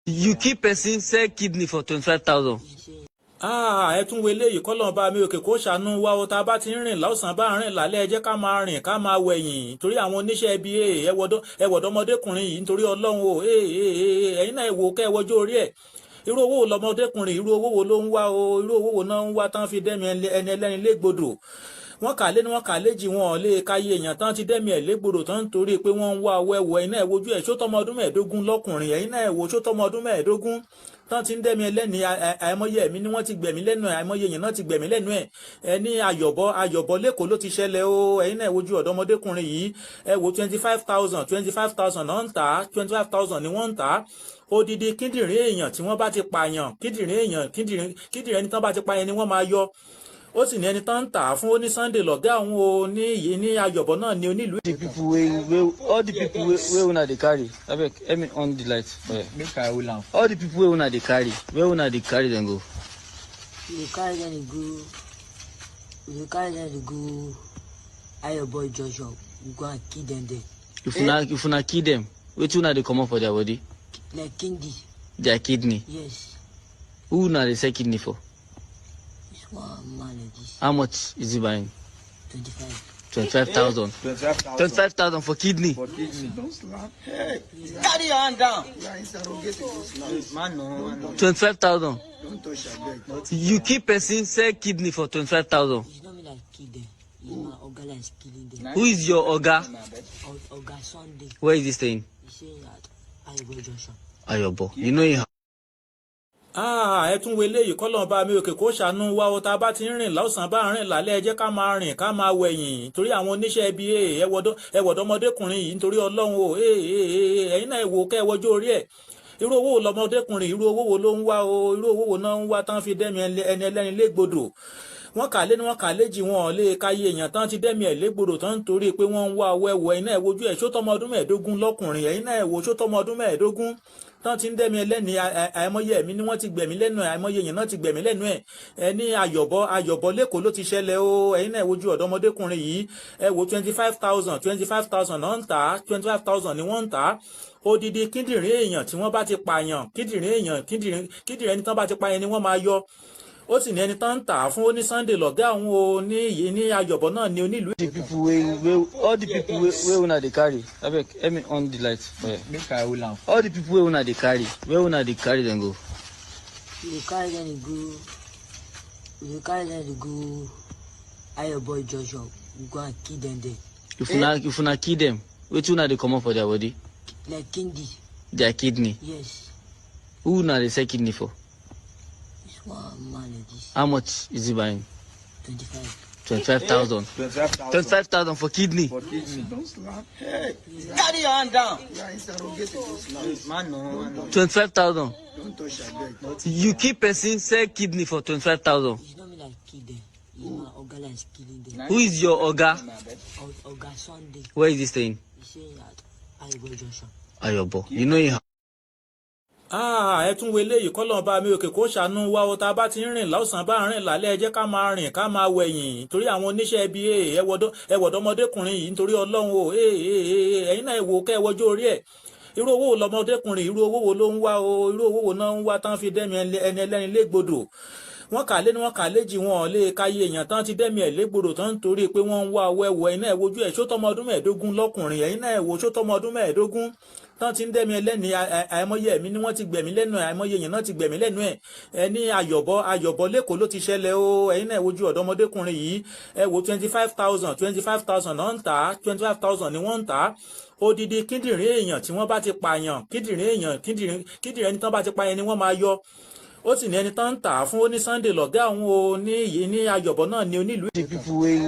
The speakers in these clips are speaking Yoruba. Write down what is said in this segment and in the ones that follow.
You kill person, sell kidney for 25,000. Ah, ẹ tún wo eléyìí, kọ́lọ́n bá mi òkè kó ṣàánú wa o. Tá a bá ti ń rìn lọ́sàn-án, bá ń rìn lálẹ́, ẹ jẹ́ ká máa rìn, ká máa wẹ̀yìn, torí àwọn oníṣẹ́ ibi. Ẹ wọ̀dọ́mọdékùnrin yìí, nítorí Ọlọ́run o. Ẹ̀yin náà ẹ wò, kẹ́ ẹ wọjọ́ orí ẹ̀. Irú owó wo lọmọdékùnrin, irú owó wo ló ń wá o? Irú owó wo náà ń wá tán fi dẹ́mi ẹni ẹlẹ́ni légbodò? Wọ́n kà lé ní, wọ́n kà léjì, wọn ò lè káyé èèyàn tán ti dẹ́mi ẹ̀ légbodò tán, nítorí pé wọ́n ń wá owó. Ẹ̀wọ̀, ẹ̀yin náà ẹ wojú ẹ̀. Ṣó tọmọ ọdún 15 lọ́kùnrin? Ẹ̀yin náà ẹ wò, ṣó tọmọ ọdún 15 tán ti ń dẹ́mi ẹlẹ́ni? Àìmọye ẹ̀mí ni wọ́n ti gbẹ̀mí lẹ́nu ẹ̀, àìmọye èèyàn náà ti gbẹ̀mí lẹ́nu ẹ̀. Ẹ ní Ayọ̀bọ, Ayọ̀bọ l'Ékòó ló ti ṣẹlẹ̀ o. Ẹ̀yin náà wojú ọ̀dọ́mọdékùnrin yìí. Ẹ wo, 25,000, 25,000 náà ń tà á, 25,000 ni wọ́n ń tà á. Odidi kíndìnrín èèyàn tí wọ́n bá ti pààyàn, kíndìnrín èèyàn, kíndìnrín ẹni tán bá ti pààyàn ni wọ́n máa yọ. Ó sì ní ẹni tán ń tà á fún, ó ní Sunday lọ̀gá òun o, ní Ayọ̀bọ náà ní onílùú. The people wey all the people wey una dey carry, abeg, help me on the light for here. Make I hold am. All the people wey una dey carry, where una dey carry dem go? We dey carry them dey go, we dey carry them dey go Ayobo Junction. We go and kill them there. If una kill dem, wetin una dey comot for their body? Like kidney. Their kidney? Yes. Who una dey sell kidney for? This one man like this. How much is he buying? 25. 25,000? 25,000. 25,000 for kidney? For kidney. Don't slap. Hey, Carry your hand down. you are interrogating. Don't slap. Man, no, man, no. 25,000? Don't touch, abeg. You kill person, sell kidney for 25,000? It's not me that kill them. It's my oga that is killing them. Who is your oga? Oga Sunday. Where is he staying? He say at Ayobo Junction. Ayobo. You know him? Ah, ẹ tún wo eléyìí, kọ́lọ́n bá mi òkè kó ṣàánú wa o. Tá a bá ti ń rìn lọ́sàn-án, bá ń rìn lálẹ́, ẹ jẹ́ ká máa rìn, ká máa wẹ̀yìn, torí àwọn oníṣẹ́ ibi. Ẹ wọ̀dọ́mọdékùnrin yìí, nítorí Ọlọ́run o. Ẹ̀yin náà ẹ wò, kẹ́ ẹ wọjọ́ orí ẹ̀. Irú owó wo lọmọdékùnrin, irú owó wo ló ń wá o? Irú owó wo náà ń wá tán fi dẹ́mi ẹni ẹlẹ́ni légbodò? Wọ́n kà lé ní, wọ́n kà léjì, wọn ò lè káyé èèyàn tán ti dẹ́mi ẹ̀ légbodò tán, nítorí pé wọ́n ń wá owó. Ẹ̀wọ̀, ẹ̀yin náà ẹ wojú ẹ̀. Ṣó tọmọ ọdún 15 lọ́kùnrin? Ẹ̀yin náà ẹ wò, ṣó tọmọ ọdún 15 tán ti ń dẹ́mi ẹlẹ́ni? Àìmọye ẹ̀mí ni wọ́n ti gbẹ̀mí lẹ́nu ẹ̀, àìmọye èèyàn náà ti gbẹ̀mí lẹ́nu ẹ̀. Ẹ ní Ayọ̀bọ, Ayọ̀bọ l'Ékòó ló ti ṣẹlẹ̀ o. Ẹ̀yin náà wojú ọ̀dọ́mọdékùnrin yìí. Ẹ wo, 25,000, 25,000 náà ń tà á, 25,000 ni wọ́n ń tà á. Odidi kíndìnrín èèyàn tí wọ́n bá ti pààyàn, kíndìnrín èèyàn, kíndìnrín ẹni tán bá ti pààyàn ni wọ́n máa yọ. Ó sì ní ẹni tán ń tà á fún, ó ní Sunday lọ̀gá òun o, ní Ayọ̀bọ náà ní onílùú. The people wey all the people wey una dey carry, abeg, help me on the light for here. Make I hold am. All the people wey una dey carry, where una dey carry dem go? We dey carry them dey go, we dey carry them dey go Ayobo Junction. We go and kill them there. If una kill dem, wetin una dey comot for their body? Like kidney. Their kidney? Yes. Who una dey sell kidney for? This one man like this. How much is he buying? 25. 25,000? 25,000. 25,000 for kidney? For kidney. Don't slap. Hey, Carry your hand down. you are interrogating. Don't slap. Man, no, man, no. 25,000? Don't touch, abeg. You kill person, sell kidney for 25,000? It's not me that kill them. It's my oga that is killing them. Who is your oga? Oga Sunday. Where is he staying? He say at Ayobo Junction. Ayobo. You know him? Ah, ẹ tún wo eléyìí, kọ́lọ́n bá mi òkè kó ṣàánú wa o. Tá a bá ti ń rìn lọ́sàn-án, bá ń rìn lálẹ́, ẹ jẹ́ ká máa rìn, ká máa wẹ̀yìn, torí àwọn oníṣẹ́ ibi. Ẹ wọ̀dọ́mọdékùnrin yìí, nítorí Ọlọ́run o. Ẹ̀yin náà ẹ wò, kẹ́ ẹ wọjọ́ orí ẹ̀. Irú owó wo lọmọdékùnrin, irú owó wo ló ń wá o? Irú owó wo náà ń wá tán fi dẹ́mi ẹni ẹlẹ́ni légbodò? Wọ́n kà lé ní, wọ́n kà léjì, wọn ò lè káyé èèyàn tán ti dẹ́mi ẹ̀ légbodò tán, nítorí pé wọ́n ń wá owó. Ẹ̀wọ̀, ẹ̀yin náà ẹ wojú ẹ̀. Ṣó tọmọ ọdún 15 lọ́kùnrin? Ẹ̀yin náà ẹ wò, ṣó tọmọ ọdún 15 tán ti ń dẹ́mi ẹlẹ́ni? Àìmọye ẹ̀mí ni wọ́n ti gbẹ̀mí lẹ́nu ẹ̀, àìmọye èèyàn náà ti gbẹ̀mí lẹ́nu ẹ̀. Ẹ ní Ayọ̀bọ, Ayọ̀bọ l'Ékòó ló ti ṣẹlẹ̀ o. Ẹ̀yin náà wojú ọ̀dọ́mọdékùnrin yìí. Ẹ wo, 25,000, 25,000 náà ń tà á, 25,000 ni wọ́n ń tà á. Odidi kíndìnrín èèyàn tí wọ́n bá ti pààyàn, kíndìnrín èèyàn, kíndìnrín ẹni tán bá ti pààyàn ni wọ́n máa yọ. Ó sì ní ẹni tán ń tà á fún, ó ní Sunday lọ̀gá òun o, ní Ayọ̀bọ náà ní onílùú. The people wey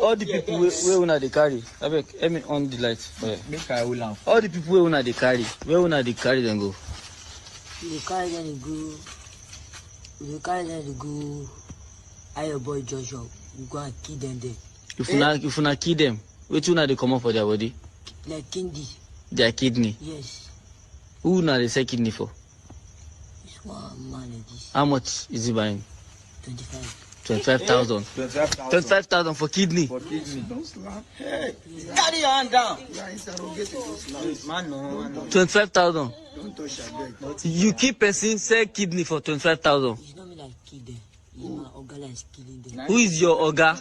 all the people wey una dey carry, abeg, help me on the light for here. Make I hold am. All the people wey una dey carry, where una dey carry dem go? We dey carry them dey go, we dey carry them dey go Ayobo Junction. We go and kill them there. If una kill dem, wetin una dey comot for their body? Like kidney. Their kidney? Yes. Who una dey sell kidney for? This one man like this. How much is he buying? 25. 25,000. 25,000. 25,000 for kidney. For kidney. Don't slap. Hey, Carry your hand down. you are interrogating. Don't slap. Man, no, man, no. 25,000. Don't touch abeg. You kill person, sell kidney for 25,000. It's not me that kill them. It's my oga that is killing them. Who is your oga?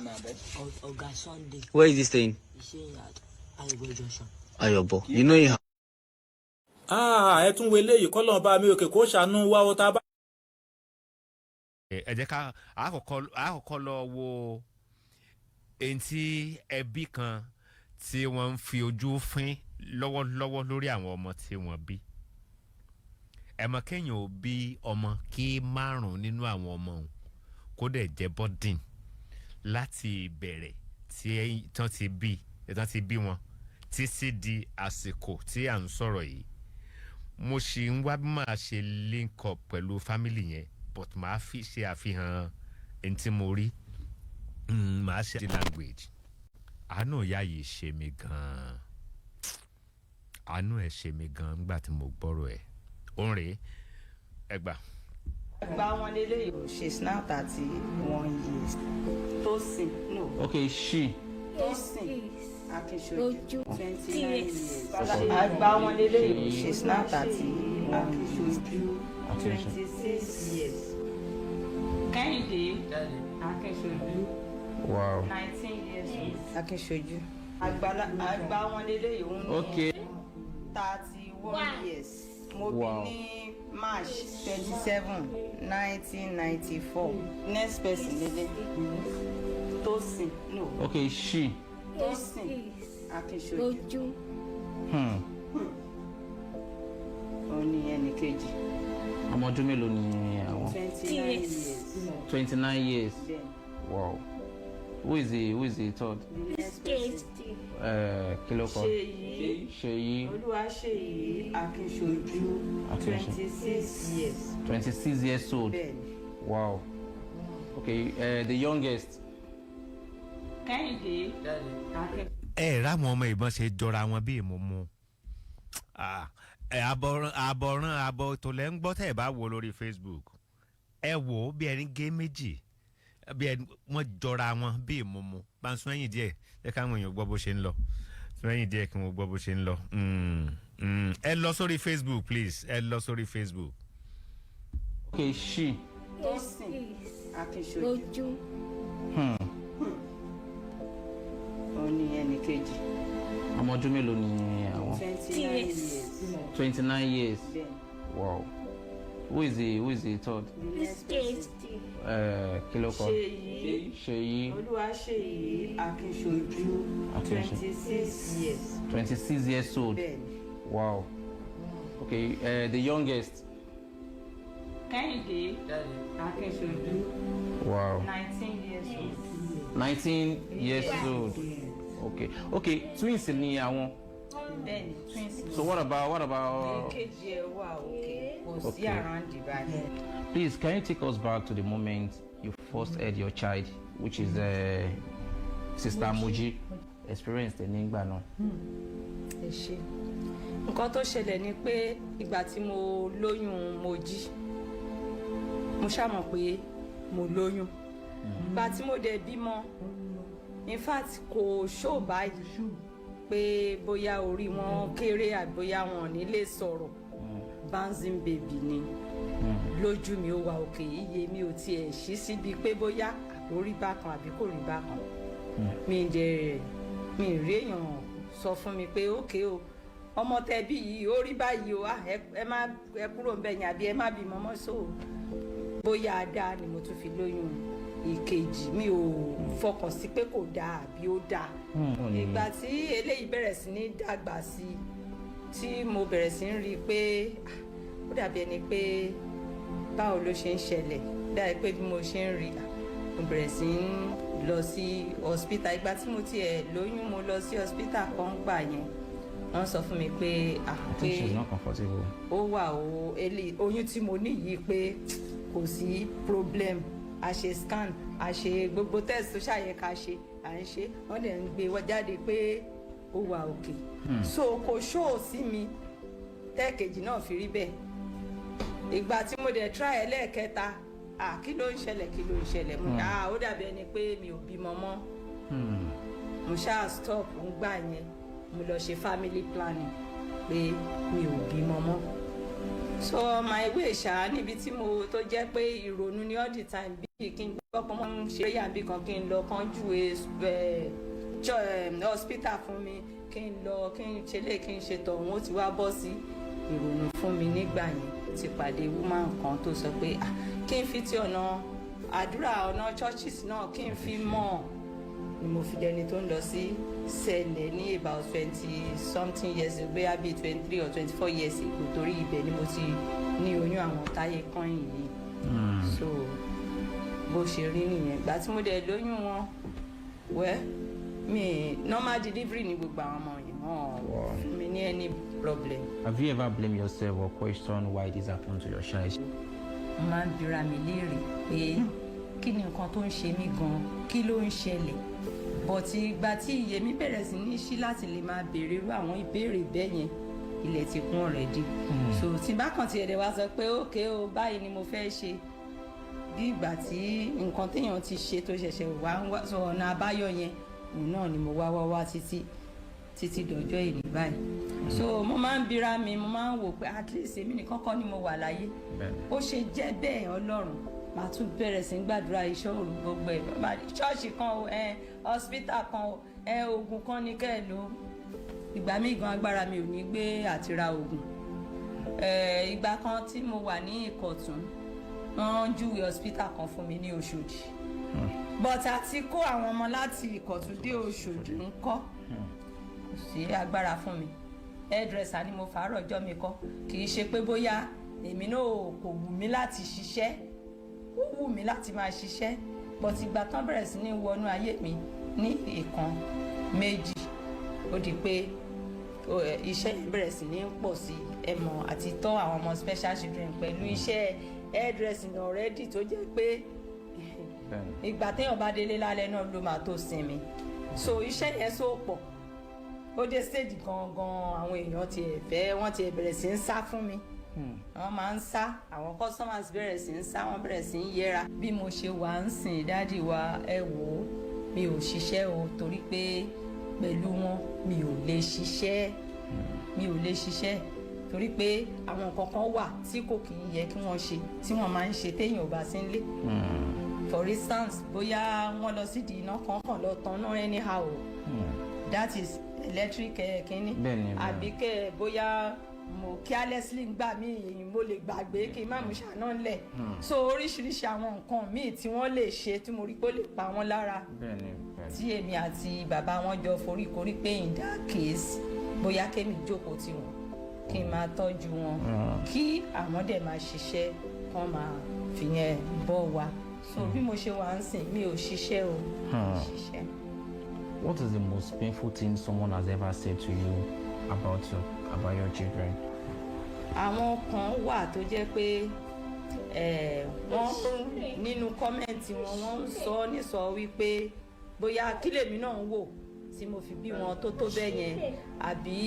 Oga Sunday, Where is this thing? he saying at Ayobo Junction. Ayobo. You know him. Ah, ẹ tún wo eléyìí, kọ́lọ́n bá mi òkè kó ṣàánú wa ó tá a bá. Ẹ jẹ́ ká àkọ́kọ́ lọ wo èyí tí ẹbí kan tí wọ́n ń fi ojú fín lọ́wọ́lọ́wọ́ lórí àwọn ọmọ tí wọ́n bí. Ẹ mọ̀ kéèyàn ò bí ọmọ kí márùn-ún nínú àwọn ọmọ òun kó dẹ̀ jẹ́ burden láti ìbẹ̀rẹ̀ tí tán ti bí wọn títí di àsìkò tí à ń sọ̀rọ̀ yìí. Mo ṣì ń wá bí màá ṣe link up pẹ̀lú family yẹn, but màá fi ṣe àfihàn ẹni tí mo rí. Màá ṣe language. Àánú ìyá yìí ṣe mí gan-an, àánú ẹ̀ ṣe mí gan-an nígbà tí mo gbọ́rọ̀ ẹ̀. Òun rèé, ẹ gbà. Gba wọn lélẹ́yìí. She's now 31 years. Tosin, no. Okay, she. Tosin Akinsoju, 29 years. Àgbà wọn lélẹ́yìí. She's now 31 Akinsoju, 26 years. Kẹ́hìndé Akinsoju, 19 years old. Akinsoju. Àgbà wọn lélẹ́yìí, òun ní 31 years. Mo bí ní March 27, 1994. Next person lélẹ̀. Tosin, no. Okay, she. Tosin Akinsoju. Òun ní ẹnì kejì. Ọmọ ọdún mélòó ni àwọn? 29 years. 29 years. Bẹ́ẹ̀. Wow. Who is the third? The next person. Kí ló kọ? Ṣèyí. Ṣèyí. Olúwaṣèyí Akínṣojú, Akínṣojú. 26 years. 26 years old. Bẹ́ẹ̀ni. Wow. Okay, the youngest. Kẹ́hìndé Akin. Ẹ ráwọn ọmọ ìbọn ṣe jọra wọn bí ìmúmu. Ẹ àbọ̀ràn àbọ̀ràn àbọ̀ tó lẹ́ ń gbọ́. Tẹ́ ẹ bá wo lórí Facebook, ẹ wò ó bí ẹni gé méjì, bí ẹni wọ́n jọra wọn bí ìmúmu. Bá ń sún ẹ̀yìn díẹ̀, jẹ́ káwọn èèyàn gbọ́ bó ṣe ń lọ. Sún ẹ̀yìn díẹ̀ kí wọ́n gbọ́ bó ṣe ń lọ. Ẹ lọ sórí Facebook, please, ẹ lọ sórí Facebook. Okay, she. Tosin Akínṣojú. Òun ní ẹnì kejì. Ọmọ ọdún mélòó ni àwọn? 29 years. 29 years. Bẹ́ẹ̀ni. Wow. Who is the third? The next person. Kí ló kọ? Ṣèyí. Ṣèyí. Olúwaṣèyí Akínṣojú, Akínṣojú. 26 years. 26 years old. Bẹ́ẹ̀ni. Wow. Okay, the youngest. Kẹ́hìndé Akínṣojú, 19 years old. 19 years old. Okay, twins ni àwọn. Bẹ́ẹ̀ni, twins. So what about? Ìkejì ẹ̀ wà òkè, kò sí around báyìí. Please, can you take us back to the moment you first heard your child, which is Sister Moji, experience ẹ nígbà náà? Ẹ ṣe. Nǹkan tó ṣẹlẹ̀ ni pé ìgbà tí mo lóyún Mojí, mo ṣàmọ̀ pé mo lóyún. Ìgbà tí mo dẹ̀ bímọ, in fact, kò ṣó báyìí pé bóyá orí wọn kéré àbí bóyá wọn ò ní lè sọ̀rọ̀. Bouncing baby ni lójú mi, ó wà òkè. Iye mi ò tiẹ̀ ṣí síbi pé bóyá àbó rí bákan àbí kò rí bákan. Mi dẹ̀ mi rí èèyàn sọ fún mi pé ókè o, ọmọ tẹbí yìí ó rí báyìí o, ah, ẹ má ẹ kúrò ńbẹ̀ yẹn àbí ẹ má bímọ mọ́. So bóyá dáa ni mo tún fi lóyún ìkejì, mi ò fọkàn sí pé kò dáa àbí ó dáa. Ìgbà tí eléyìí bẹ̀rẹ̀ sí ní dàgbà sí i, tí mo bẹ̀rẹ̀ sí ní rí i pé, ah, ó dàbí ẹni pé báwo ló ṣe ń ṣẹlẹ̀, dàbí pé bí mo ṣe ń rí i, ah, mo bẹ̀rẹ̀ sí ń lọ sí hospital. Ìgbà tí mo tiẹ̀ lóyún, mo lọ sí hospital kan gbà yẹn, wọ́n sọ fún mi pé, ah, I think she's not comfortable. Ó wà o, oyún tí mo ní yìí pé kò sí problem. A ṣe scan, a ṣe gbogbo test tó ṣàyẹ ká ṣe, à ń ṣe, wọ́n dẹ̀ ń gbé wá jáde pé ó wà òkè. So kò ṣóò sí mi tẹ́ẹ̀kejì náà fi rí bẹ́ẹ̀. Ìgbà tí mo dẹ̀ try ẹlẹ́ẹ̀kẹta, Ah, kí ló ń ṣẹlẹ̀? Kí ló ń ṣẹlẹ̀? Mo ní, ah, ó dàbí ẹni pé mi ò bímọ mọ́. Mo ṣáà stop ń gbà yẹn, mo lọ ṣe family planning pé mi ò bímọ mọ́. So my way ṣá, níbi tí mo tó jẹ́ pé ìrònú ní all the time, bí kí n gbọ́ pé wọ́n ń ṣe prayer bí kan, kí n lọ kán júwe hospital fún mi, kí n lọ, kí n ṣe lè, kí n ṣe tọ̀hún, ó ti wá bọ́ sí ìrònú fún mi nígbà yẹn. Ti pàdé woman kan tó sọ pé, ah, kí n fi ti ọ̀nà àdúrà, ọ̀nà churches náà, kí n fi mọ̀ ni mo fi dẹni tó ń lọ sí Sẹ̀lẹ̀ ní about 20 something years ago, bóyá bíi 23 or 24 years ago, torí ibẹ̀ ni mo ti ní oyún àwọn táyé kọ́yìn yìí. So bó ṣe rí nìyẹn. Ìgbà tí mo dẹ̀ lóyún wọn, wẹ́ mi normal delivery ní gbogbo àwọn ọmọ yìí, wọn fún mi ní any problem. Have you ever blamed yourself or questioned why this happened to your child? Mo máa ń bira mi léèrè pé kí ni nǹkan tó ń ṣe mí gan, kí ló ń ṣẹlẹ̀? But ìgbà tí iye mi bẹ̀rẹ̀ sí ní ṣí láti lè máa béèrè irú àwọn ìbéèrè bẹ́ẹ̀ yẹn, ilẹ̀ ti kún already. So tí n bá kàn tiẹ̀ dẹ̀ wá sọ pé ókè o, báyìí ni mo fẹ́ ṣe, bí ìgbà tí nǹkan téèyàn ti ṣe tó ṣẹ̀ṣẹ̀ wá ń wá sọ ọ̀nà àbáyọ yẹn, òun náà ni mo wá wá wá títí títí dọjọ́ ìní báyìí. So mo máa ń bira mi, mo máa ń wò pé at least èmi nìkan kọ́ ni mo wà láyé, ó ṣe jẹ́ bẹ́ẹ̀? Ọlọ́run, màá tún bẹ̀rẹ̀ sí í gbàdúrà, iṣẹ́ òru, gbogbo ẹ̀. Ṣọ́ọ̀ṣì kan o, ẹ hospital kan o, ẹ oògùn kan ní kẹ́ ẹ̀ lò. Ìgbà míì gan, agbára mi ò ní gbé àti ra oògùn. Ìgbà kan tí mo wà ní Ìkọ̀tún, wọ́n júwe hospital kan fún mi ní Òṣòdì, but àti kó àwọn ọmọ láti Ìkọ̀tún dé Òṣòdì ń kọ́, kò sí agbára fún mi. Hairdresser ni mo fàárọ̀ ọjọ́ mi kọ́. Kì í ṣe pé bóyá èmi náà kò wù mí láti ṣiṣẹ́, ó wù mí láti máa ṣiṣẹ́, but ìgbà tán bẹ̀rẹ̀ sí ní wọnú ayé mi ní ìkan méjì, ó di pé iṣẹ́ yẹn bẹ̀rẹ̀ sí ní pọ̀ sí. Ẹ mọ̀ àti tọ́ àwọn ọmọ special children pẹ̀lú iṣẹ́ hairdressing already, tó jẹ́ pé ìgbà téèyàn bá délé lálẹ́ náà ló máa tó sinmi. So iṣẹ́ yẹn so pọ̀, ó dé stage gangan, àwọn èèyàn tiẹ̀ fẹ́, wọ́n tiẹ̀ bẹ̀rẹ̀ sí ń sá fún mi. Wọ́n máa ń sá, àwọn customers bẹ̀rẹ̀ sí ń sá, wọ́n bẹ̀rẹ̀ sí ń yẹra. Bí mo ṣe wà ń sìn, daddy wa, ẹ wò ó, mi ò ṣiṣẹ́ o, torí pé pẹ̀lú wọn, mi ò lè ṣiṣẹ́. Mi ò lè ṣiṣẹ́ torí pé àwọn nǹkan kan wà tí kò kì í yẹ kí wọ́n ṣe, tí wọ́n máa ń ṣe téèyàn ò bá sí nílé. For instance, bóyá wọ́n lọ sídìí iná kan, kàn lọ tan náà anyhow o, that is electric kínní. Bẹ́ẹ̀ni. Àbí kẹ́ bóyá mo carelessly gbà mí, mo lè gbàgbé kí n má mú ṣáná lẹ̀. So oríṣiríṣi àwọn nǹkan míì tí wọ́n lè ṣe tí mo rí pé ó lè pa wọ́n lára, bẹ́ẹ̀ni bẹ́ẹ̀ni. tí èmi àti bàbá wọn jọ foríkorí pé in that case, bóyá kémi jókòó tì wọ́n, kí n máa tọ́jú wọn, kí àwọn dẹ̀ máa ṣiṣẹ́, kán máa fìyẹn bọ́ wa. So bí mo ṣe wà ń sìn, mi ò ṣiṣẹ́ o, mi ò ṣiṣẹ́. What is the most painful thing someone has ever said to you about your children? Àwọn kan wà tó jẹ́ pé wọ́n nínú comment wọn, wọ́n ń sọ nísọ wípé bóyá kí lèmi náà ń wò tí mo fi bí wọn tó tó bẹ́ẹ̀ yẹn, àbí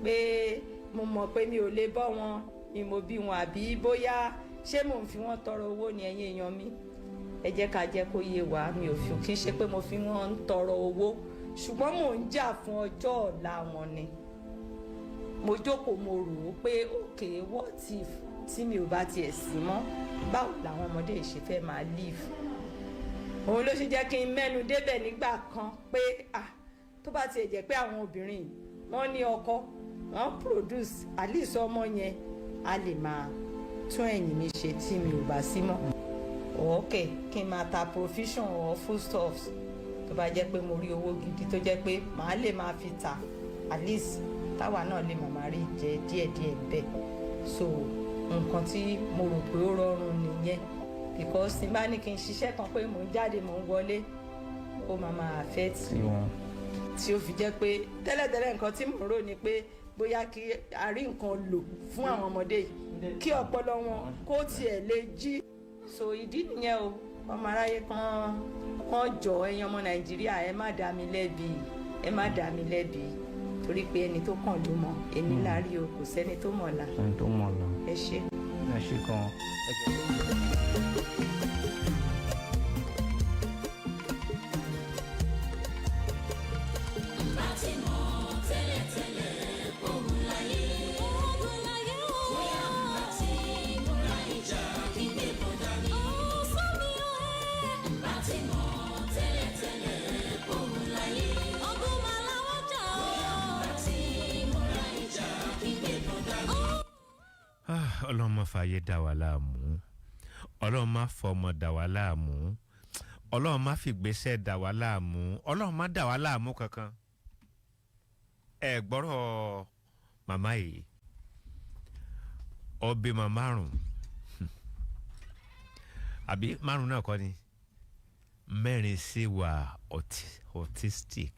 pé mo mọ̀ pé mi ò lè bọ́ wọn ni mo bí wọn, àbí bóyá ṣé mò ń fi wọ́n tọrọ owó ni. Ẹ̀yin èèyàn mi, ẹ jẹ́ ká jẹ́ kó yé wa, mi ò fi, kí n ṣe pé mo fi wọ́n ń tọrọ owó, ṣùgbọ́n mò ń jà fún ọjọ́ ọ̀la wọn ni. Mo jókòó, mo rò ó pé okay, what if tí mi ò bá tiẹ̀ sí mọ́, báwo làwọn ọmọdé yìí ṣe fẹ́ máa live? Òun ló ṣe jẹ́ kí n mẹ́nu débẹ̀ nígbà kan pé, ah, tó bá tiẹ̀ jẹ́ pé àwọn obìnrin yìí, wọ́n ní ọkọ, wọ́n produce at least ọmọ yẹn, a lè máa tún ẹ̀yìn mi ṣe tí mi ò bá sí mọ́. Ok, kí n máa ta provision or foodstuffs, tó bá jẹ́ pé mo rí owó gidi tó jẹ́ pé màá lè máa fi tà, at least táwa náà lè máa rí jẹ díẹ̀díẹ̀ bẹ́ẹ̀. So nǹkan tí mo rò pé ó rọrùn nìyẹn, because tí n bá ní kí n ṣiṣẹ́ kan pé mò ń jáde, mò ń wọlé, ó máa máa affect tí mi, wọn tí ó fi jẹ́ pé tẹ́lẹ̀tẹ́lẹ̀, nǹkan tí mò ń rò ni pé bóyá kí a rí nǹkan lò fún àwọn ọmọdé yìí, kí ọpọlọ wọn kó tiẹ̀ lè jí. So ìdí nìyẹn o. Ọmọ aráyé kan kan jọ, ẹ̀yin ọmọ Nàìjíríà, ẹ má dá mi lẹ́bi, ẹ má dá mi lẹ́bi, torí pé ẹni tó kàn ló mọ̀. Èmi la rí o, kò sẹ́ni tó mọ̀ la. Ẹni tó mọ̀ lọ. Ẹ ṣé. Ẹ ṣe gan. Ẹ jọ̀ọ́. Ah, Ọlọ́run má fààyè dà wá láàmú, Ọlọ́run má fọmọ dà wá láàmú, Ọlọ́run má fìgbésẹ̀ dà wá láàmú, Ọlọ́run má dà wá láàmú kankan. Ẹ gbọ́rọ̀ màmá yìí, ó bímọ márùn, àbí márùn náà kọ́ ni, mẹ́rin sì wà autistic.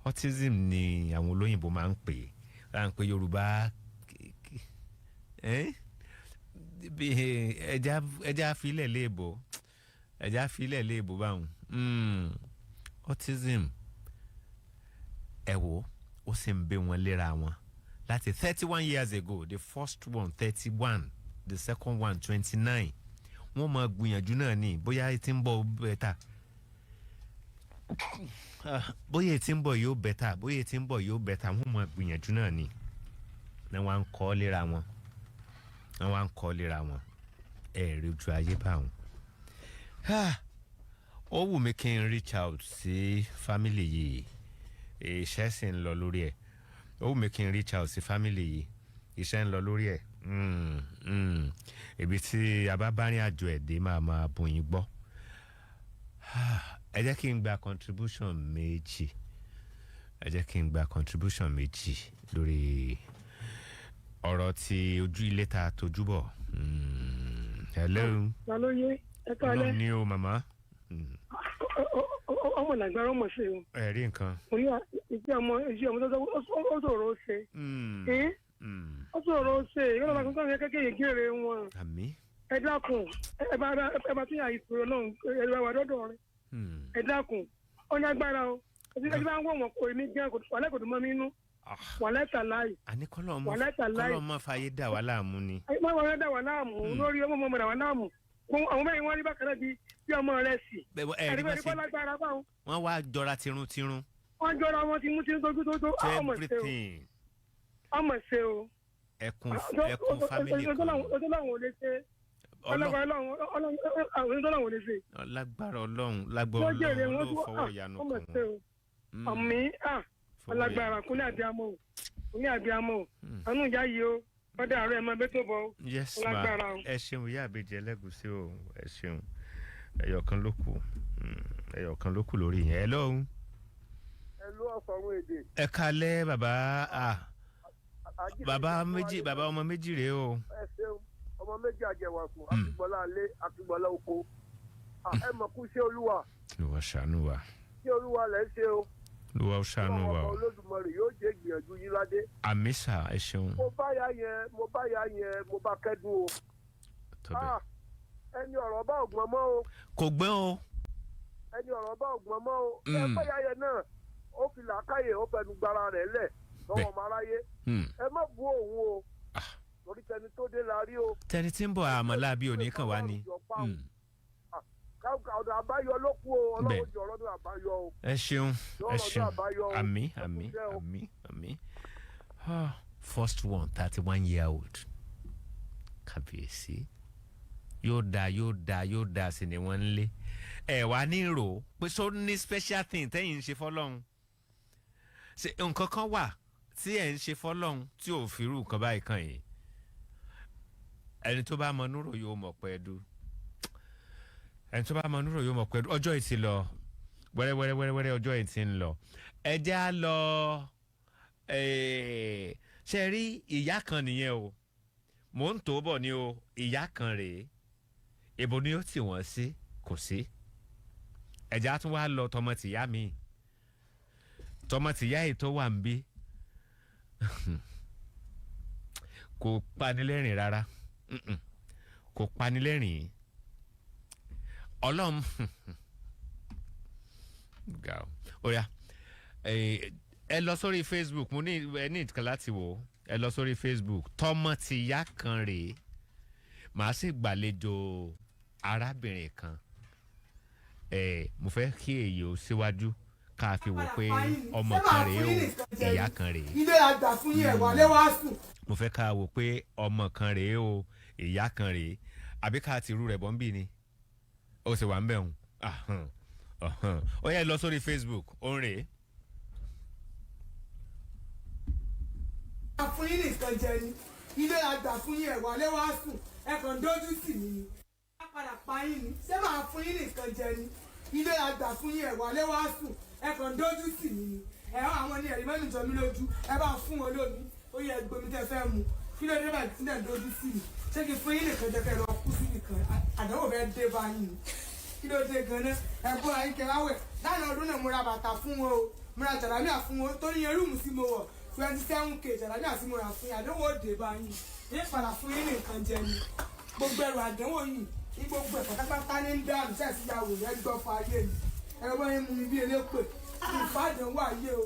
Autism ni àwọn olóyìnbó máa ń pè é, à ń pè Yorùbá bí ẹja filẹ̀ léèbó, ẹja filẹ̀ léèbó báwọn. Autism, ẹ wo, ó sì ń bẹ wọn léra wọn láti 31 years ago. The first one 31, the second one 29. Wọ́n máa gbìyànjú náà ní bóyá tí ń bọ̀ better, bóyá tí ń bọ̀ yóò better, bóyá tí ń bọ̀ yóò better. Wọ́n máa gbìyànjú náà ní ní wọ́n á ń kọ́ léra wọn, wọ́n wá ń kọ́ léra wọn. Ẹ̀ rí ojú ayé báwọn. Ó wù mí kí n reach out sí family yìí, iṣẹ́ sì ń lọ lórí ẹ̀. Ó wù mí kí n reach out sí family yìí, iṣẹ́ ń lọ lórí ẹ̀. Ibi tí a bá bá rìn àjò ẹ̀ dé, máa máa bùn yín gbọ́. Ẹ jẹ́ kí n gba contribution méjì, ẹ jẹ́ kí n gba contribution méjì lórí ọ̀rọ̀ tí ojú ilé ta tójú bọ̀. Hello. Ta ló yé ẹ kálẹ́. Ọlọ́run ní o, màmá. Ọmọ làgbára ọmọ ṣe o. Ẹ rí nǹkan. Mo ní iṣẹ́ ọmọ tó ó sọ̀rọ̀ ó ṣe. Ó sọ̀rọ̀ ó ṣe ìyọ́nà bá kankan kékeré gèrè wọn. Àmín. Ẹ dákun, ẹ bá tún yà ìṣòro náà, ẹ bá wà dọ́dọ̀ rẹ. Ẹ dákun, ó ní agbára o. Ẹ bá ń wọ̀ wọ́n kò ní gẹ́ wàlẹ́ kò dùn mọ́ mi nú. Wàlẹ́ tàláì. Àní Wàlẹ́ tàláì. kọ́lọ́ mọ́ fàyè dà wá láàmú ni. Má wọ́n dà wà láàmú lórí ọmọ ọmọ dà wà láàmú. Àwọn mẹ́rin wọ́n rí bákan náà bí ọmọ rẹ̀ sì. Bẹ́ẹ̀ ẹ rí bá Ẹ̀rí ṣe bá lágbára báwọn. Wọ́n wá jọra tiruntirun. Wọ́n jọra wọn ti mú tí ń tójú tó tó ọmọ ṣe o. Everything. Ọmọ ṣe o. Ẹkùn ẹkùn family kan. Ọjọ́ làwọn ò lè ṣe. Ọlọ́run làwọn ò lè ṣe. Lágbára Ọlọ́run, lágbára Wọ́n jèrè Ọlọ́run wọn ló tó fọwọ́ ìyanu ọmọ kàn ṣe wọ́n. o. Àmì ọlágbára kúnlẹ̀ àbíamọ o, kúnlẹ̀ àbíamọ o. Àánú ìyá yìí o, wọ́n dé àárọ̀ ẹ̀ máa bẹ́ tó bọ̀ o. Yes ma. Lágbára o. Ẹ ṣeun, ìyá àbèjì ẹlẹ́gùsí o, ẹ ṣeun. Ẹyọ kan ló kù. Ẹyọ kan ló kù lórí yẹn. Ẹ lóhùn. Ẹ ló ọ̀fọ̀run èdè. Ẹ kalẹ́ bàbá, bàbá méjì, bàbá ọmọ méjì rèé o. Ẹ ṣeun, ọmọ méjì àjẹwàkùn, àtìgbọ́lá alé, àtìgbọ́lá oko. Ẹ mọ̀ kú ṣé Olúwa. Olúwa ṣàánú wa. Ṣé Olúwa lẹ́ ń ṣe o. Olúwa ó ṣàánú wa Ọlọ́run o. ọba Olódùmarè yóò jẹ́ ìgbìyànjú yín ládé. Àmín sà, ẹ ṣeun. Mo bá ya yẹn, mo bá ya yẹn, mo bá kẹ́dùn o. Tọ́bẹ̀. Ẹni ọ̀rọ̀ bá ògbọ́n mọ́ o. Kò gbọ́n o. Ẹni ọ̀rọ̀ bá ògbọ́n mọ́ o. Ẹ bá ya yẹn náà, ó fi làákàyè, ó fẹnu gbára rẹ̀ lẹ̀ lọ́wọ́ ọmọ aráyé. Ẹ má bú òun o, torí tẹni tó dé la rí o. Tẹni tí ń bọ̀ àmọ́lá bí òní kàn wá ni. Ọ̀nà àbáyọ ló kú o. Ọlọ́run jọ ọlọ́dún àbáyọ o. Ẹ ṣeun, ẹ Lọ́rọ̀ ṣeun. náà àbáyọ o. Àmín, àmín, àmín, àmín. First one, 31 year old. Kàbíyèsí, yóò dáa, yóò dáa, yóò dáa sí ni wọ́n ń lé. Ẹ wá ní rò ó pé só ní special thing tẹ́yìn ń ṣe fọ́lọ́run, ṣe nǹkan kan wà tí ẹ̀ ń ṣe fọ́lọ́run tí ò fi irú nǹkan báyìí kàn yín? Ẹni tó bá mọ núrò yóò mọ̀ pẹ́ dú, ẹni tó bá mọ núrò yóò mọ̀ pẹ́ dú. Ọjọ́ yìí ti lọ wẹ́rẹ́ wẹ́rẹ́ wẹ́rẹ́ wẹ́rẹ́, ọjọ́ yìí ti ń lọ. Ẹ jẹ́ á lọ. Ṣe rí ìyá kan nìyẹn o, mò ń tó bọ̀ ni o. Ìyá kan rèé, ibo ni ó tì wọ́n sí? Kò sí. Ẹ̀já tún wá lọ tọmọ tìyá mi, tọmọ tìyá yìí tó wà ń bí kò panilẹ́rìn rárá. Kò panilẹ́rìn. Ọlọ́run ga o. Ó yá, ẹ lọ sórí Facebook, mo ní ẹ ní ìtàn láti wò ó. Ẹ lọ sórí Facebook. Tọmọ tìyá kan rèé. Màá sì gbàlejò arábìnrin kan. Mo fẹ́ kí èyí ó síwájú ká fi wò pé ọmọ kan rèé o, ìyá kan rèé. Ilé àgbà fún yín, ẹ̀wà lẹ́wà sùn. Mo fẹ́ ká wò pé ọmọ kan rèé o, ìyá kan rèé. Àbí ká ti rú rẹ̀ bọ́ ń bì ni ó sì wà ń bẹ̀ hùn. Ó yẹ lọ sórí Facebook, ó ń rèé. Fún yín nìkan jẹ ni ilé àgbà fún yín, ẹ̀wà lẹ́wà sùn, ẹ kàn dójú sí mi ni. Padà pa yín ni, ṣé máa fún yín nìkan jẹ ni? Ilé àgbà fún yín, ẹ̀wà lẹ́wà sùn, ẹ kàn dójú sí mi ni. Ẹ àwọn ní ẹ̀rí mẹ́nu jọ mí lójú. Ẹ bá fún wọn lómi, ó yẹ gbomi tẹ́ fẹ́ mu. Kí ló dé báyìí tí náà dójú sí mi? Ṣé kí fún yín nìkan jẹ kẹ́ lọ kú sí nìkan? Àdánwò fẹ́ dé bá yín ni. Kí ló dé gan-an? Ẹ bọ́ ayín kẹláwẹ̀ láàrin ọdún náà. Mo ra bàtà fún wọn o, mo ra jàlámíà fún wọn torí yẹn rúùmù sí mo wọ̀ 27K. Jàlámíà sí mo rà fún yín. Àdánwò dé bá yín ní padà fún yín nìkan jẹ ni. Gbogbo ẹrù àdánwò yìí ní gbogbo ẹ̀ pátápátá ní ń dànù. Sẹ́ẹ̀sì ya wò rẹ gbọ́ fún ayé mi? Ẹ̀rọ bọ́ yín mú mi bí elépè ìfàdánwò ayé o.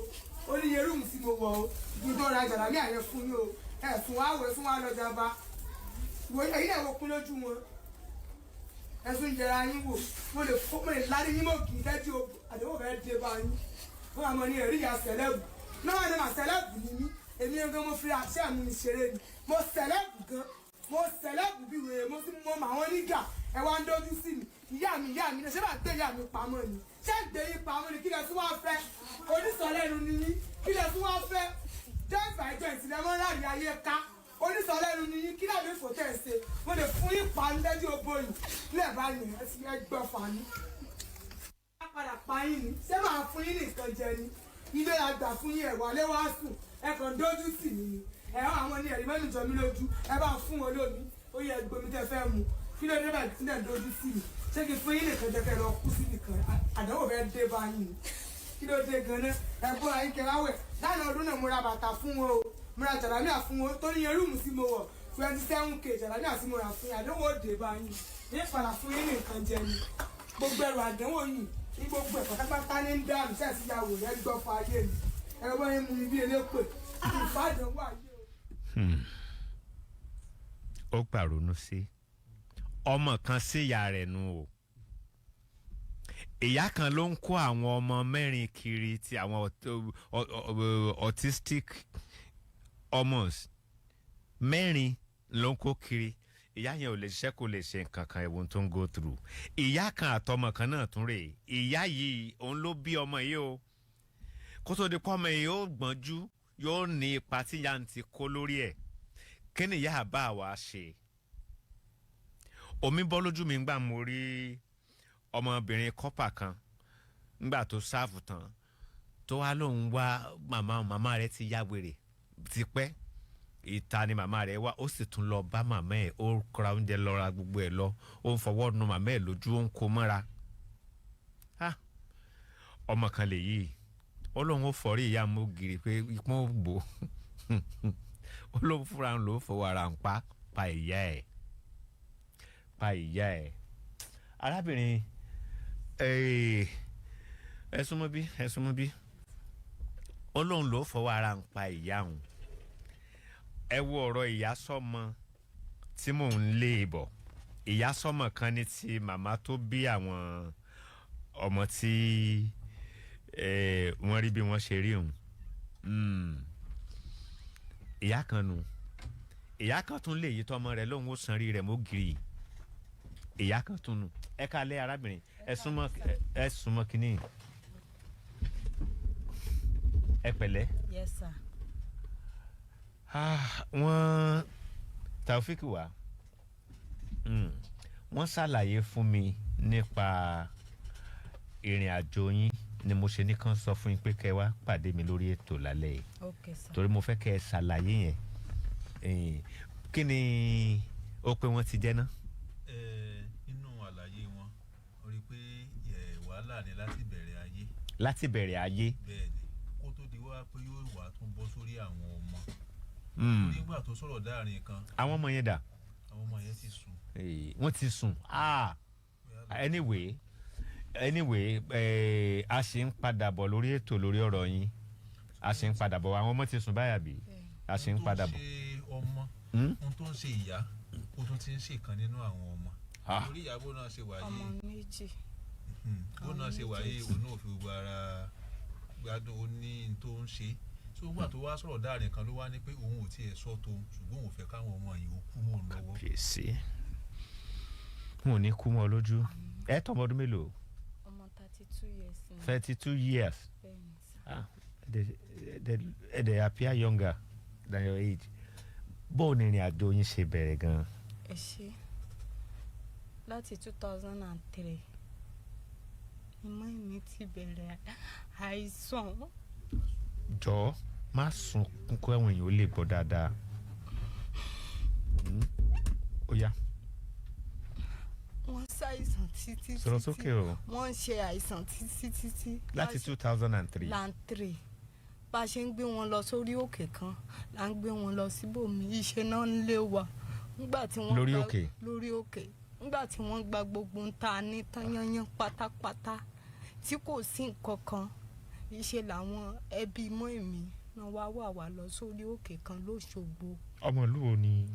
Ó ní iye rúùmù sí mo wọ̀ o, kí n tó ra jàlámíà yẹn fún yín o. Ẹ̀sùn wa wẹ̀ fún wa lọ́jà bá ẹ̀yin náà wò kún lójú wọn. Ẹ̀sùn yẹra yín wò. Mo lè fọ́, mo lè lárí yín mọ̀ kì í tẹ́jú o. Àdánwò fẹ́ dé bá yín. Wọ́n àmọ́ ní ẹ̀rí ìyá celeb náà ní mà celeb ni mí. Èmi gan mo fi àṣẹ mi ṣeré ni. Mo celeb gan, mo celeb bí wèrè. Mo sì mọ àwọn nígà. Ẹ wá ń dójú sí mi. Ìyá mi, ìyá mi, ṣé bá gbé ìyá mi pamọ́ ni? Ṣé gbé yín pamọ́ ni? Kí lẹ tún wá fẹ́? Onísọ̀lẹ́nu ni yín. Kí lẹ tún wá fẹ́? Joint by joint lẹ mọ́ láàrin ayé ká. Onísọ̀lẹ́nu ni yín. Kí làbí fò tẹ̀ ṣe? Mo lè fún yín pa ní lẹ́jọ́ oboyìn lẹ́ẹ̀ bá yẹn. Ẹ ti gbọ́ fani. Padà pa yín ni, ṣé máa fún yín nìkan jẹ ni? Ilé àgbà fún yín, ẹ̀wà lẹ́wà sùn, ẹ kàn dójú sí mi ni. Ẹ àwọn ní ẹ̀rí mẹ́nu jọ mí lójú. Ẹ bá fún wọn lómi, ó yẹ gbomi tẹ́ fẹ́ mu. Kí ló dé báyìí tí náà dójú sí mi? Ṣé kí fún yín nìkan jẹ kẹ́ lọ kú sí nìkan? Àdánwò fẹ́ dé bá yín ni. Kí ló dé gan-an? Ẹ bọ́ ayín kẹláwẹ̀ láàrin ọdún náà. Mo ra bàtà fún wọn o, mo ra jàlámíà fún wọn torí yẹn rúùmù sí mo wọ̀ 27K. Jàlámíà sí mo rà fún yín. Àdánwò dé bá yín ní padà fún yín nìkan jẹ ni. Gbogbo ẹrù àdánwò yìí ní gbogbo ẹ̀ pátápátá ní ń dànù. Sẹ́ẹ̀sì ya wò rẹ gbọ́ fún ayé mi? Ẹ̀rọ bọ́ yín mú mi bí elépè ìfàdánwò ayé o. Ó pàrònú sí ọmọ kan sí ìyá rẹ̀ nu o. Ìyá kan ló ń kó àwọn ọmọ mẹ́rin kiri, ti àwọn autistic ọmọ mẹ́rin ló ń kó kiri. Ìyá yẹn ò lè ṣiṣẹ́, kò lè ṣe nǹkan kan. Ẹ̀wọ̀n tó ń go through. Ìyá kan àtọmọ kan náà tún rèé. Ìyá yìí, òun ló bí ọmọ yìí o. Kó tó di pọ́mọ yìí ó gbọ́njú, yóò ní ipa tí ìyá ń ti kó lórí ẹ̀. Kí ni ìyá àbá wa ṣe? Omi bọ́ lójú mi ńgbà mo rí ọmọbìnrin kọ́pà kan ńgbà tó sáàfù tán, tó wá lóun wá màmá. Màmá rẹ̀ ti ya wèrè tipẹ́, ìta ni màmá rẹ̀ wá. Ó sì tún lọ bá màmá ẹ̀, ó kọra oúnjẹ lọ, ra gbogbo ẹ̀ lọ, ó ń fọwọ́ nu màmá ẹ̀ lójú, ó ń kó mọ́ra. Ọmọ kan lè yìí, ó lóun ó fọrí ìyá mú gírí pé ipọ́n bò ó. Lóun fúnra ń lò ó, fọwọ́ ara ń pa pa ìyá ẹ̀, pa ìyá ẹ̀. Arábìnrin, ẹ súnmọ́ bí, ẹ súnmọ́ bí. Ó lóun ló fọwọ́ ara ń pa ìyá òun. Ẹ wo ọ̀rọ̀ ìyá sọ́mọ tí mò ń lé bọ̀. Ìyá sọ́mọ kan ní ti màmá tó bí àwọn ọmọ tí wọ́n rí bí wọ́n ṣe rí òun. Ìyá kan nu. Ìyá kan tún lè yí tọmọ rẹ̀ lóun ó san rí rẹ̀ mọ́ gírì. Ìyá kan tún nu. Ẹ kálẹ́ arábìnrin, ẹ súnmọ́, ẹ súnmọ́ kínní. Ẹ pẹ̀lẹ́. Yes, sir. Wọ́n Taofik wá, wọ́n ṣàlàyé fún mi nípa ìrìn àjò yín ni mo ṣe ní kàn sọ fún yín pé kẹ́ wá pàdé mi lórí ètò lálẹ́ yìí. Okay, sir. Torí mo fẹ́ kẹ́ ẹ ṣàlàyé yẹn. Kí ni ó pé wọ́n ti jẹ́ ná? Nínú àlàyé wọn, ó rí i pé wàhálà ni láti bẹ̀rẹ̀ ayé. Láti bẹ̀rẹ̀ ayé. Bẹ́ẹ̀ ni, kó tó di wá pé yóò wá tún bọ́ sórí àwọn ọmọ. Nígbà tó sọ̀rọ̀ dáàrin kan. Àwọn ọmọ yẹn dà? Àwọn ọmọ yẹn ti sùn. Wọ́n ti sùn. Anyway, a ṣì ń padà bọ̀ lórí ètò lórí ọ̀rọ̀ yín. A ṣì ń padà bọ̀. Àwọn ọmọ ti sùn báyà bí? A sì ń padà bọ̀. Ṣe ọmọ ohun tó ń ṣe ìyá, ó tún ti ń ṣe kan nínú àwọn ọmọ, torí ìyá bó náà ṣe wà Ọmọ yìí, méjì. Bó náà ṣe wà yìí, òun náà fi gbogbo ara gbádùn. Ó ní n tó ń ṣe tó gbà tó wá sọ̀rọ̀ dáàrin kan ló wá ní pé òun ò tiẹ̀ sọ tóun, ṣùgbọ́n òun ò fẹ́ káwọn ọmọ yìí ó kú mọ́ òun lọ́wọ́. Kàbíyèsí, n ò ní kú mọ́ ọ lójú. Ẹ tọ́ ọmọ ọdún mélòó? Ọmọ 32 years ni. 32 years? Bẹ́ẹ̀ni sà. Ah, they appear younger than your age. Bó o ní ìrìn àjò yín ṣe bẹ̀rẹ̀ gan-an? Ẹ ṣe. Láti 2003 ni mọ́ mi ti bẹ̀rẹ̀ àìsàn. Jọ̀ọ́, má sunkún kó ẹ̀wọ̀n èèyàn ó lè gbọ́ dáadáa. Ó yá. Wọ́n ṣàìsàn títí Sọ̀rọ̀ títí. sókè o. Wọ́n ń ṣe àìsàn títí títí. Láti 2003. Láǹtìrì, bá a ṣe ń gbé wọn lọ sórí òkè kan là ń gbé wọn lọ síbòmí, iṣẹ́ náà ń lé wa nígbà tí wọ́n Lórí òkè? Lórí òkè. Nígbà tí wọ́n gba gbogbo ń ta ní tán yányán pátápátá tí kò sí nǹkan kan, iṣẹ́ làwọn ẹbí mọ́ èmi náà wá wà wá lọ sórí òkè kan lóṣogbo. Ọmọ ìlú wo ni?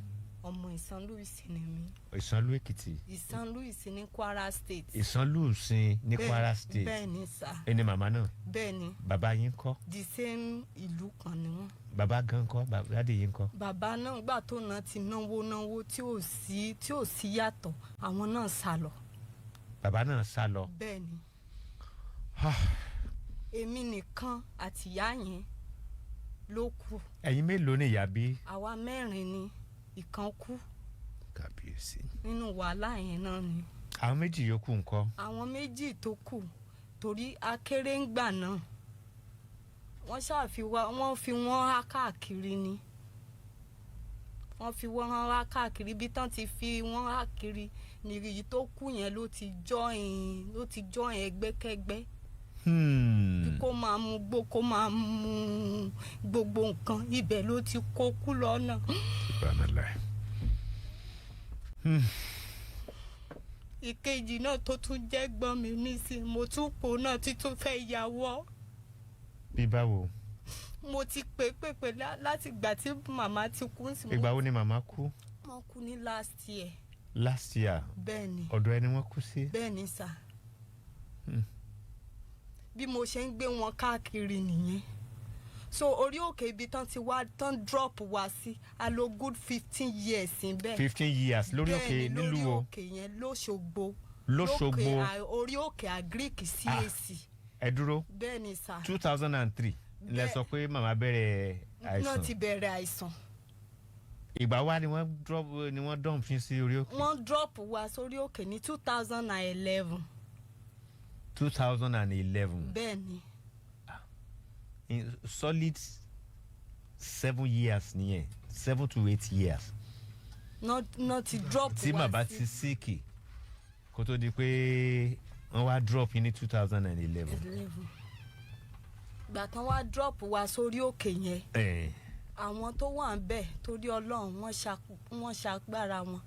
Ọmọ Ìsanlú Ìsìn ni mí. Ìsanlú Èkìtì? Ìsanlú Ìsìn ní Kwara State. Ìsanlú Ìsìn ní Kwara State? Bẹ́ẹ̀ ni sà. Ẹni màmá náà? Bẹ́ẹ̀ ni. Bàbá yín kọ́? The same ìlú kan ni wọ́n. Bàbá gan kọ́? Bàbá daddy yín kọ́? Bàbá náà, gbà tó náà ti náwó náwó tí ò sí yàtọ̀, àwọn náà sá lọ. Bàbá náà sá lọ? Bẹ́ẹ̀ ni. Èmi nìkan àti ìyá yẹn ló kù. Ẹ̀yin mélòó ni ìyá bí? Àwa mẹ́rin ni, ìkan kú. Kàbíyèsí. Nínú wàhálà yẹn náà ni. Àwọn méjì yòókù ńkọ́? Àwọn méjì tó kù, torí akéré ń gbà náà, wọ́n ṣàfiwá, wọ́n fi wọ́n há káàkiri ni. Wọ́n fi wọ́n há káàkiri. Bí tán ti fi wọ́n há kiri ni èyí tó kù yẹn ló ti join ẹgbẹ́kẹ́gbẹ́, kó máa mu gbó, kó máa mu gbogbo nǹkan, ibẹ̀ ló ti kó kú lọ́nà. Subhanallah. Ìkejì náà tó tún jẹ́ gbọ́n mi nísìnyí, mo tún pò náà títún fẹ́ yàwọ́. Bí báwo? Mo ti pè pè pè láti ìgbà tí màmá ti kú sí. Ìgbà wo ni màmá kú? Wọ́n kú ní last year. Last year? Bẹ́ẹ̀ ni. Ọ̀dọ̀ ẹni wọ́n kú sí? Bẹ́ẹ̀ ni sà. Bí mo ṣe ń gbé wọn káàkiri nìyẹn. So orí òkè ibi tán ti wá tán drop wá sí, a lò good 15 years níbẹ̀. 15 years lórí òkè? Bẹ́ẹ̀ ni, lórí Nílùú o? òkè yẹn lóṣogbo. Lóṣogbo. Lókè orí òkè Agric CAC. Ẹ dúró. Bẹ́ẹ̀ ni sà. 2003 lẹ sọ pé màmá bẹ̀rẹ̀ Náà àìsàn? ti bẹ̀rẹ̀ àìsàn. Ìgbà wa ni wọ́n drop, ni wọ́n dump yín sí orí òkè? Wọ́n drop wá sórí òkè ní 2011. 2011? Bẹ́ẹ̀ ni. In solid 7 years nìyẹn, 7 to 8 years. Náà ti drop Tí wá màmá sí ti sick kó tó di pé wọ́n wá drop yín ní 2011. 11. Ìgbà tán wá drop wá sórí òkè yẹn, àwọn tó wà ń bẹ̀, torí Ọlọ́run, wọ́n ṣàgbára wọn.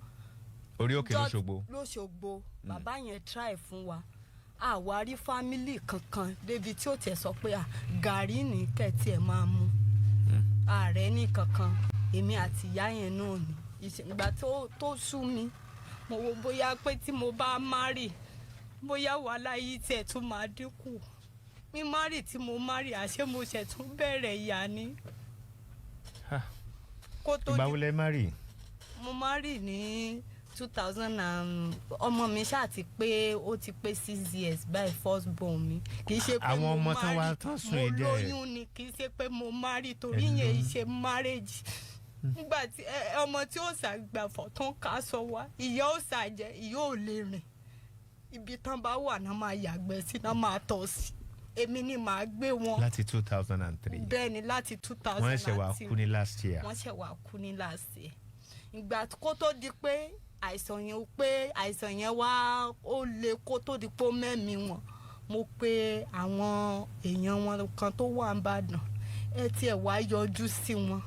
Orí òkè lóṣogbo? Lóṣogbo. Bàbá yẹn try fún wa. Àwa rí family kankan débi tí ó tiẹ̀ sọ pé à gàrí ní kẹ́tì ẹ̀ máa mu ààrẹ ní kankan. Èmi àti ìyá yẹn náà ni. Ìgbà tó sú mi, mo wo bóyá pé tí mo bá marry, bóyá wàhálà yìí tiẹ̀ tún máa dínkù. Mi marry, tí mo marry, àṣé mo ṣẹ̀ tún bẹ̀rẹ̀ ìyá ni kó tó Ìgbà di wo lẹ marry? Mo marry ní two thousand and, ọmọ mi ṣáà ti pé, ó ti pé 6 years báyìí, first born mi. Kì í ṣe pé Àwọn mo ọmọ tán wá marry, tán sùn mo ẹ̀ dẹ̀. lóyún ni, kì í ṣe pé mo marry, torí Ẹ yẹn lóyún. ṣe marriage. Nígbà tí ọmọ tí ó ṣàgbàfọ̀ tó ń ká sọ wá, ìyá ó ṣàjẹ́, ìyá ò lè rìn. Ibi tán bá wà náà máa yàgbẹ́ sí, náà máa tọ̀ sí, èmi ni màá gbé wọn. Láti 2003? Bẹ́ẹ̀ ni, láti 2003. Wọ́n ṣẹ̀ wá kú ní last year? Wọ́n ṣẹ̀ wá kú ní last year. Ìgbà kó tó di pé àìsàn yẹn, pé àìsàn yẹn wá ó le, kó tó di pé ó mẹ́mí wọn, mo pe àwọn èèyàn wọn kan tó wà ń bàdàn, ẹ tiẹ̀ wá yọjú sí wọn.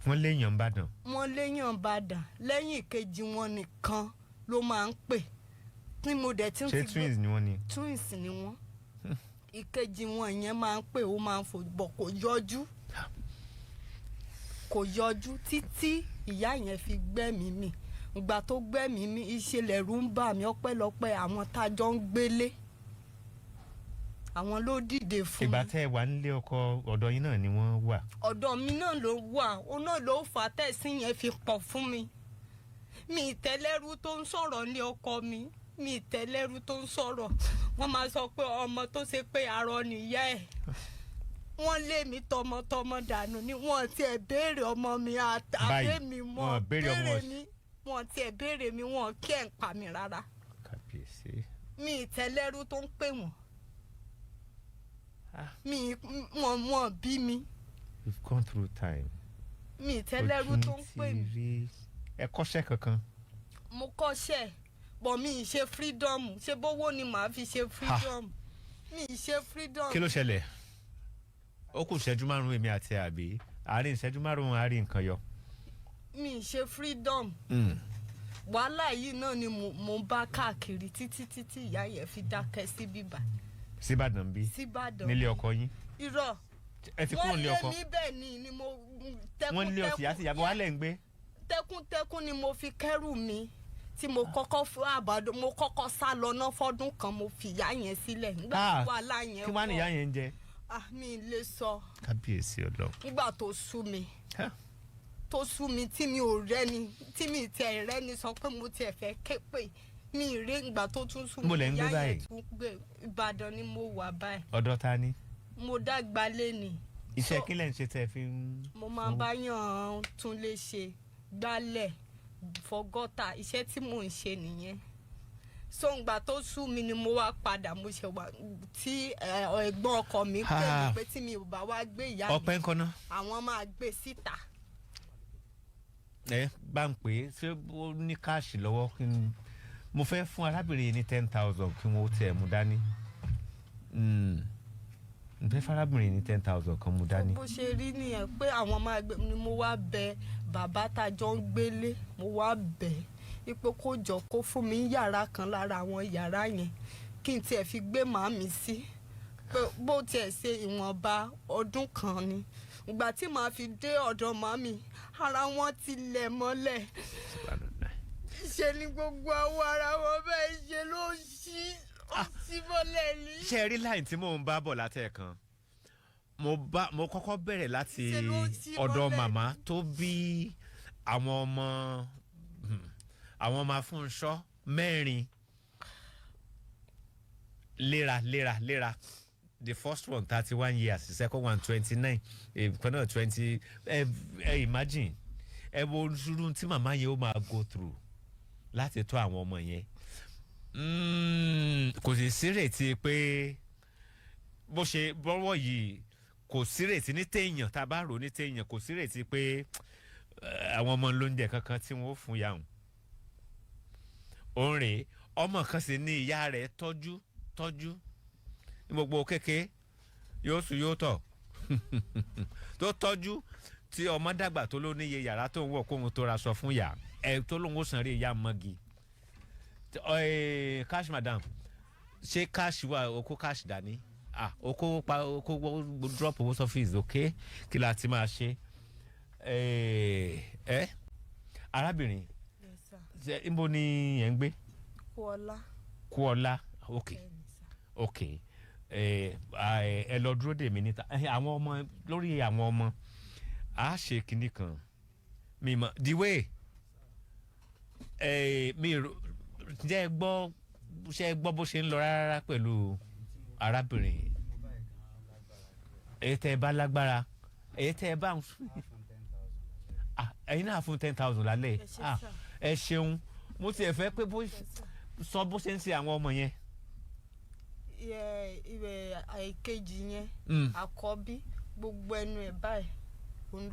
Wọ́n léèyàn ń bàdàn? Wọ́n léèyàn bàdàn. Lẹ́yìn ìkejì wọn nìkan ló máa ń pè tí mo dẹ̀ tí ń Ṣé ti gbọ́- twins ni wọ́n ni? Twins ni wọ́n. Ìkejì wọn yẹn máa ń pè, ó máa ń fò bọ̀, kò yọjú. Kò yọjú títí ìyá yẹn fi gbẹ́mìí mì. Ìgbà tó gbẹ́mìí mì, ìṣẹ̀lẹ̀ rú ń bà mí. Ọpẹ́lọpẹ́ àwọn tá a jọ ń gbélé, àwọn ló dìde fún Ìgbà mi. tẹ́ ẹ wà nílé ọkọ, ọ̀dọ̀ yín náà ni wọ́n wà? Ọ̀dọ̀ mi náà ló wà. Ó náà ló fà á tẹ̀sí yẹn fi pọ̀ fún mi. Mi ìtẹ́lẹ́rú tó ń sọ̀rọ̀ ní ọkọ mi, mi ìtẹ́lẹ́rú tó ń sọ̀rọ̀. Wọ́n máa sọ pé ọmọ tó ṣe pé arọ nìyá ẹ̀. Wọ́n lé mi tọmọtọmọ dànù ni. Wọ́n tiẹ̀ béèrè ọmọ mi Báyìí, àbẹ́ mi. wọ́n Wọ́n béèrè ọmọ. béèrè mi, wọ́n tiẹ̀ béèrè mi, wọ́n kí ẹ̀ ń pa mi rárá. Kàbíyèsí. Mi ìtẹ́lẹ́rú tó ń pè wọ́n mi, wọ́n bí mi. You've gone through time. Mi ìtẹ́lẹ́rú tó ń pè mí. Ojú ti rí. Ẹ kọ́ṣẹ́ kankan? Mo kọ́ṣẹ́ bọ̀, mi ì ṣe freedom. Ṣe bówó ni màá fi ṣe freedom? Mi ì ṣe freedom. Kí ló ṣẹlẹ̀? Ó kù ìṣẹ́jú 5 èmi àti àbí àárín ìṣẹ́jú 5 àárín nǹkan yọ. Mi ì ṣe freedom. Wàhálà yìí náà ni mo ń bá káàkiri títí títí ìyá yẹn fi dákẹ́ sí bíbá. Síbàdàn bí? Síbàdàn. Nílé ọkọ yín? Irọ́. Ẹ ti kúrò Wọ́n nílé lé ọkọ? mi bẹ́ẹ̀ ni mo Wọ́n lé ọtí àti ìyàbọ̀ wálẹ̀ ń gbé. Tẹkùntẹkùn ni mo fi kẹ́rù mi tí mo kọ́kọ́ fún àbàdàn. Mo kọ́kọ́ sá lọ ná fọ́dún kan. Mo fi ìyá yẹn sílẹ̀ nígbà tí wàhálà yẹn Kí wàá ní ìyá yẹn ń jẹ? Ah, mi lè sọ. Kábíyèsí Ọlọ́run. Nígbà tó sú mi, tó sú mi, tí mi ò rẹ́ni, tí mi tiẹ̀ rẹ́ni sọ pé mo tiẹ̀ fẹ́ ké pè mi ì rí. Ìgbà tó tún sú mi, Níbo lẹ̀ ń gbé ìyá yẹn báyìí? tún gbé. Ìbàdàn ni mo wà báyìí. Ọ̀dọ̀ ta ni? Mo dàgbà lé ni. Iṣẹ́ kí lẹ̀ ń ṣe tẹ́ ẹ fi ń? Mo máa ń bá yàn tún lè ṣe, gbálẹ̀, fọ gọ́tà. Iṣẹ́ tí mò ń ṣe nìyẹn. So ìgbà tó sú mi ni mo wá padà. Mo ṣe wà tí ẹ̀gbọ́n ọkọ mi pè mí pé tí mi ò bá wá gbé ìyá mi, Ọpẹ́ ńkọ́ náà? àwọn máa gbé síta. Ẹ bá ń pè é. Ṣé ó ní cash lọ́wọ́? Kí n mo fẹ́ fún arábìnrin yìí ní 10,000 kí wọ́n ó tiẹ̀ mú dání. N fẹ́ fún arábìnrin yìí ní 10,000 kan mú dání. Bó ṣe rí nìyẹn pé àwọn máa gbé ni. Mo wá bẹ bàbá tá a jọ ń gbélé, mo wá bẹ̀ ipò kó jọ kó fún mi ní yàrá kan lára àwọn yàrá yẹn kí n tiẹ̀ fi gbé màmí sí, pé bó tiẹ̀ ṣe ìwọ̀nba ọdún kan ni. Ìgbà tí màá fi dé ọ̀dọ̀ màmí, ara wọn ti lẹ̀ mọ́lẹ̀. Ṣe ni gbogbo àwọn ara wọn bẹ́ẹ̀ ṣe ló ṣí, ó ṣí mọ́lẹ̀ ní. Ṣé ẹ rí line tí mò ń bá bọ̀ látẹ̀kan? Mo bá mo kọ́kọ́ bẹ̀rẹ̀ láti Ṣe ló ṣí ọ̀dọ̀ mọ́lẹ̀. màmá tó bí àwọn ọmọ, àwọn ọmọ afúnṣọ́ mẹ́rin léra léra léra. The first one 31 years, the second one 29, ìkan náà 20. Ẹ imagine, ẹ wo irú tí màmá yẹn ó máa go through láti tọ́ àwọn ọmọ yẹn. Kò sì sírètí pé bó ṣe bọ́wọ́ yìí, kò sírètí ní téèyàn tá a bá rò ní téèyàn, kò sírètí pé àwọn ọmọ lóúnjẹ kankan tí wọ́n ó fún yà hùn. Òun rèé, ọmọ kan sì ní ìyá rẹ̀ tọ́jú tọ́jú ní gbogbo kéke, yóò sùn yóò tọ̀, tó tọ́jú tí ọmọ dàgbà, tó ló níye yàrá tó ń wọ̀ kóhun tó ra sọ fún yà ẹ, tó lóun ó san rí ìyá mọ́gi. Cash, madam, ṣé cash wà? O kó cash dání? Ah, o kó pa, o kó drop owó sọ́fíìsì. Ok, kí la ti máa ṣe? Ẹ arábìnrin, ṣe níbo ni ẹ̀ ń gbé? Kúọlá. Kúọlá, ok, ẹ lọ dúró dè mí níta. Àwọn ọmọ, lórí àwọn ọmọ, a ṣe kinní kan. Mi mọ the way mi jẹ́. Ẹ gbọ́, ṣe ẹ gbọ́ bó ṣe ń lọ rárá pẹ̀lú arábìnrin èyí tẹ́ ẹ bá lágbára, èyí tẹ́ ẹ bá ń, ẹ̀yin náà fún 10,000 lálẹ́. Ẹ ṣé, sir. Ẹ ṣeun. Mo tiẹ̀ fẹ́ pé bó sọ bó ṣe ń ṣe àwọn ọmọ yẹn. Ìwẹ̀ àìkejì yẹn, àkọ́bí, gbogbo ẹnu ẹ̀ báyìí òun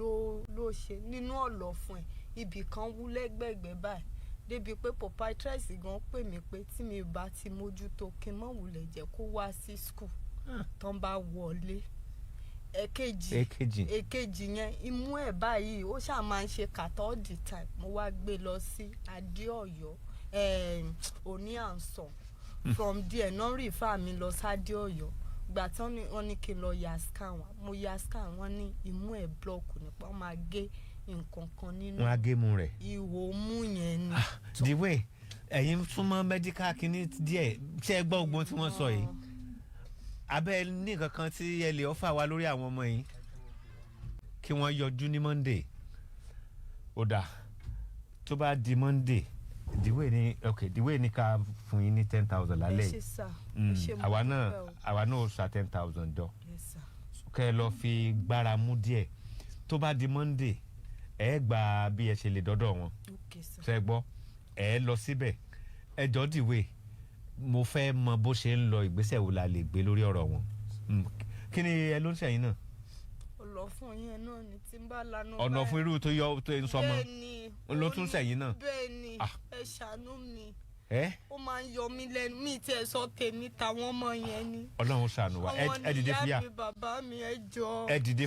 ló ṣe nínú ọ̀lọ́ fún ẹ̀. Ibì kan wú lẹ́gbẹ̀gbẹ̀ báyìí débi pé podiatrist gan pè mí pé tí mi bá ti mójútó, kí n mọ̀ wulẹ̀ jẹ́ kó wá sí school tán bá wọlé. Ẹ̀kejì. Èkejì. Èkejì yẹn, imú ẹ̀ báyìí, ó ṣáà máa ń ṣe kàtà all the time. Mo wá gbé lọ sí Adéọ̀yọ́, òní à ń sàn. From there náà refer mi lọ sádéọ̀yọ́. Gbà tí wọ́n ní kí n lọ ya scan wá, mo ya scan, wọ́n ní imú ẹ̀ block nípa wọ́n máa gé. nǹkan kan nínú Wọ́n á gé mu rẹ̀. Ihò mú yẹn ni. The way ẹ̀yin súnmọ́ medical kínní díẹ̀, ṣé ẹ gbọ́ ogun tí wọ́n sọ yìí? Abẹ́ ní nǹkan kan tí ẹ lè ọ́fà wa lórí àwọn ọmọ yìí, kí wọ́n yọjú ní Monday. Ó dà, tó bá di Monday, the way ni, ok, the way ni ká fún yín ní 10,000 lálẹ́ Ẹ ṣé yìí. sà, ẹ ṣé, mo Àwa náà dúpẹ́ o. àwa náà ó sa 10,000 jọ Yes, sir. kẹ́ ẹ lọ fi gbára mú díẹ̀. Tó bá di Monday, ẹ gbà bí ẹ ṣe lè dọ́dọ̀ wọn. Okay, sir. Ṣe gbọ́? Ẹ lọ síbẹ̀, ẹ jọ dìwé, mo fẹ́ mọ bó ṣe ń lọ, ìgbésẹ̀ wo la lè gbé lórí ọ̀rọ̀ wọn. Kí ni ẹ ló ń ṣẹ̀yìn náà? Ọ̀nà fún yẹn náà ni tí n bá lanu. Ọ̀nà fún irú tó yọ tó ń sọmọ Bẹ́ẹ̀ni. ló tún ṣẹ̀yìn náà? Bẹ́ẹ̀ni. Ah. Ẹ ṣàánú mi. Ẹ Ó máa ń yọ mí lẹ́nu, mi tí ẹ sọ tèmi, tàwọn ọmọ yẹn ni. Ọlọ́run ṣàánú wa. Àwọn Ẹ dìde níyá fúyà. mi, bàbá mi, ẹ jọ̀ọ́. Ẹ dìde.